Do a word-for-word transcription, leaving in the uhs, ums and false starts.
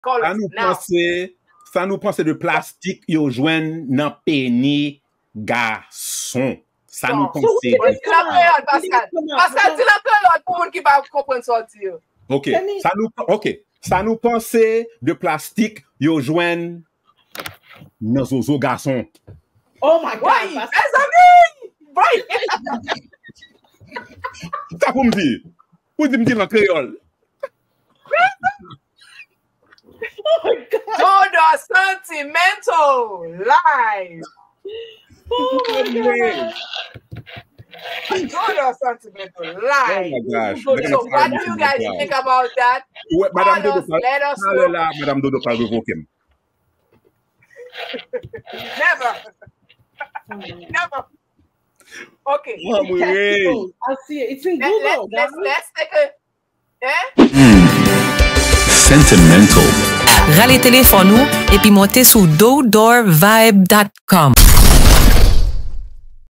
Call Sa us nou now. panse, sa nou panse de plastik yo jwenn nan peni gason. Sa nou Bon. panse de Di l an kreyòl, Pascal. Pascal, di l an kreyòl pou moun ki pa konprann sa w di yo. Ok. Sa nou, ok. Sa nou panse de plastik yo jwenn nan zozo gason. Oh my God, Woy, Pascal. Mezanmi! Woy! Sa pou m di. Pou di m di l an kreyòl. Dodo Sentimental Live. Oh my God. Dodo Sentimental Oh Live. my gosh. So, So what do you guys think about that? Ouais, Madame Call Dodo us, pa, let us talè know. La, Madame Dodo pa revoke m. Never. Never. Okay. Anmwey. I see it. It's in Let, let, Google, let's, guys. Let's take a. Eh? Sentimental. Rale telefòn ou epi monte sou dodorvibe dot com.